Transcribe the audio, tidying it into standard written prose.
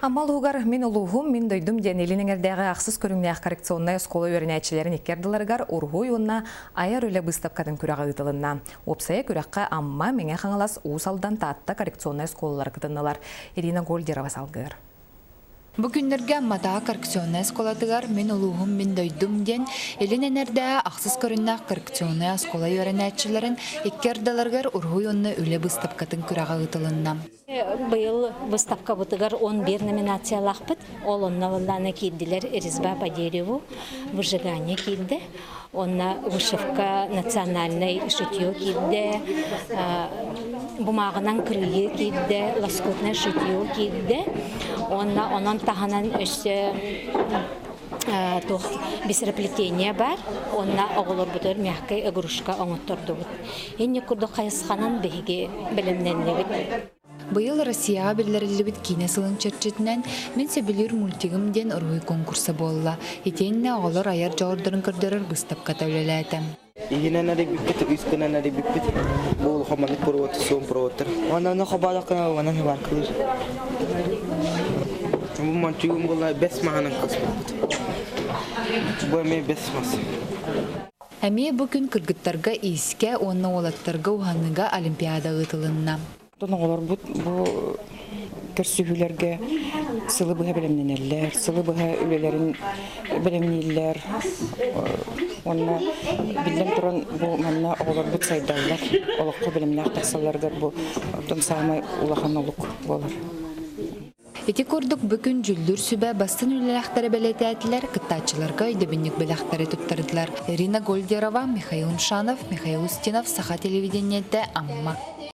Амма улууһугар Мин улууһум, мин дойдум диэн Илин эҥэрдээҕи ахсыс көрүҥнээх коррекционнай оскуола үөрэнээччилэрин икки ардыларыгар уруһуй уонна айар үлэ быыстапкатын күрэҕэ ыытылынна. Уопсайа күрэххэ Амма, Мэҥэ Хаҥалас, Уус Алдан, Таатта коррекционнай оскуолалара кытыннылар. Ирина Гольдерова салгыыр. Бу күннэргэ Амматааҕы коррекционнай оскуолатыгар «Мин улууһум, мин дойдум» диэн Илин эҥэрдээҕи ахсыс көрүҥнээх коррекционнай оскуола үөрэнээччилэрин икки ардыларыгар уруһуй уонна үлэ быыстапкатын күрэҕэ ыытылынна. Быйыл выставкабытыгар 11 номинациялаахпыт. Ол онно валлаана киирдилэр резьба по дереву, выжигание киирдэ. Онно вышивка национальнай шитье киирдэ, бумааҕынан кырыйыы киирдэ, лоскутное шитье киирдэ. Уонна онон таһынан өссө туох бисероплетение бар. Уонна оҕолорбутугар мягкай игрушка оҥоттордубут. Инник курдук хайысханан биһиги бэлэмнэннибит. Быйыл Россияҕа биллэриллибит киинэ сылын чэрчитинэн «Мин сөбүлүүр мультигым» диэн уруһуй конкурса буолла. Итиэннэ оҕолор айар дьоҕурдарын көрдөрөр быыстапката үлэлээтэ. Иһинэн эрийбиппит, үскэнэн эрийбиппит. Бу улахан маннык провод, суон проводтар. Онно хобоодоккуна уонан хыбаркылыыр. Бу мончугум була бэс маһынан кыспыппыт. Бу эмиэ бэс мас. Эмиэ бу күн кыргыттарга иискэ уонна уолаттарга уһаныыга олимпиада ыытылынна. Оттон оҕолорбут бу көрсүһүүлэргэ сылы быһа бэлэмнэнэллэр, сылы быһа үлэлэрин бэлэмнииллэр уонна биллэн туран бу манна оҕолорбут сайдаллар, олоххо бэлэмнээх тахсалларыгар бу оттон саамай улахан олук буолар. Ити курдук бу күн дьүүллүүр сүбэ бастыҥ үлэлээхтэрэ бэлиэтээтилэр, кыттааччыларга өйдөбүнньүк бэлэхтэри туттардылар. Ирина Гольдерова, Михаил Мшанов, Михаил Устинов, Саха телевидениетэ, Амма.